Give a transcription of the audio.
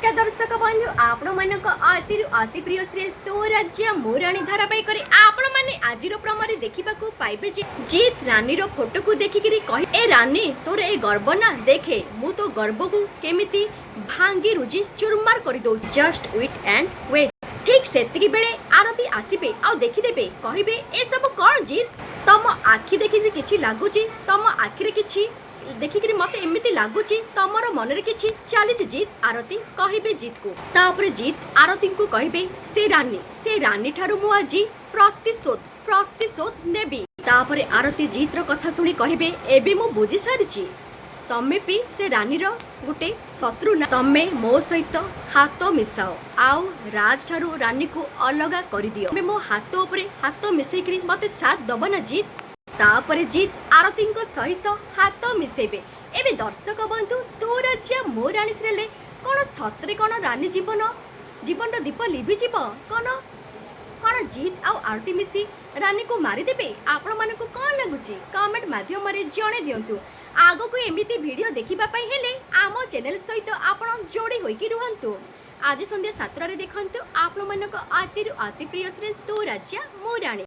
ନମସ୍କାର ଦର୍ଶକ ବନ୍ଧୁ, ଆପଣମାନଙ୍କ ଅତିରୁ ଅତି ପ୍ରିୟ ସିରିଏଲ ତୋ ରାଜା ମୋ ରାଣୀ ଧାରାବାହିକରେ ଆପଣମାନେ ଆଜିର ପ୍ରମୋରେ ଦେଖିବାକୁ ପାଇବେ ଯେ ଜିତ୍ ରାନୀର ଫଟୋକୁ ଦେଖିକିରି କହି, "ଏ ରାନୀ, ତୋର ଏ ଗର୍ବ ନା? ଦେଖେ ମୁଁ ତୋ ଗର୍ବକୁ କେମିତି ଭାଙ୍ଗି ରୁଜି ଚୁରମାର କରିଦଉଛି। Just wait and wait." ଠିକ୍ ସେତିକି ବେଳେ ଆରତି ଆସିବେ ଆଉ ଦେଖିଦେବେ। କହିବେ, "ଏସବୁ କ'ଣ ଜିତ୍? ତମ ଆଖି ଦେଖିକି କିଛି ଲାଗୁଛି। ତମ ଆଖିରେ କିଛି ଦେଖିକିରି ମତେ ଏମିତି ଲାଗୁଛି, ତମର ମନରେ କିଛି ଚାଲିଛି ଜିତ୍।" ଆରତି କହିବେ ଜିତ୍କୁ। ତାପରେ ଜିତ୍ ଆରତିଙ୍କୁ କହିବେ, "ସେ ରାନୀ, ସେ ରାନୀ ଠାରୁ ମୁଁ ଆଜି ପ୍ରତିଶୋଧ ପ୍ରତିଶୋଧ ନେବି।" ତାପରେ ଆରତି ଜିତ୍ର କଥା ଶୁଣି କହିବେ, "ଏବେ ମୁଁ ବୁଝି ସାରିଛି, ତମେ ବି ସେ ରାନୀର ଗୋଟେ ଶତ୍ରୁ ନା? ତମେ ମୋ ସହିତ ହାତ ମିଶାଅ ଆଉ ରାଜ ଠାରୁ ରାନୀକୁ ଅଲଗା କରିଦିଅ। ତମେ ମୋ ହାତ ଉପରେ ହାତ ମିଶେଇକିରି ମତେ ସାଥ ଦବ ନା ଜିତ୍?" ତାପରେ ଜିତ୍ ଆରତିଙ୍କ ସହିତ ହାତ ମିଶେଇବେ। ଏବେ ଦର୍ଶକ ବନ୍ଧୁ, ତୋ ରାଜା ମୋ ରାଣୀ ସିରିଏଲରେ କ'ଣ ସତରେ କ'ଣ ରାନୀ ଜୀବନର ଦୀପ ଲିଭିଯିବ? କ'ଣ ଜିତ୍ ଆଉ ଆରତି ମିଶି ରାନୀକୁ ମାରିଦେବେ? ଆପଣମାନଙ୍କୁ କ'ଣ ଲାଗୁଛି, କମେଣ୍ଟ ମାଧ୍ୟମରେ ଜଣେଇ ଦିଅନ୍ତୁ। ଆଗକୁ ଏମିତି ଭିଡ଼ିଓ ଦେଖିବା ପାଇଁ ହେଲେ ଆମ ଚ୍ୟାନେଲ ସହିତ ଆପଣ ଯୋଡ଼ି ହୋଇକି ରୁହନ୍ତୁ। ଆଜି ସନ୍ଧ୍ୟା 7ଟାରେ ଦେଖନ୍ତୁ ଆପଣମାନଙ୍କ ଅତିରୁ ଅତି ପ୍ରିୟ ସିରିଏଲ ତୋ ରାଜା ମୋ ରାଣୀ।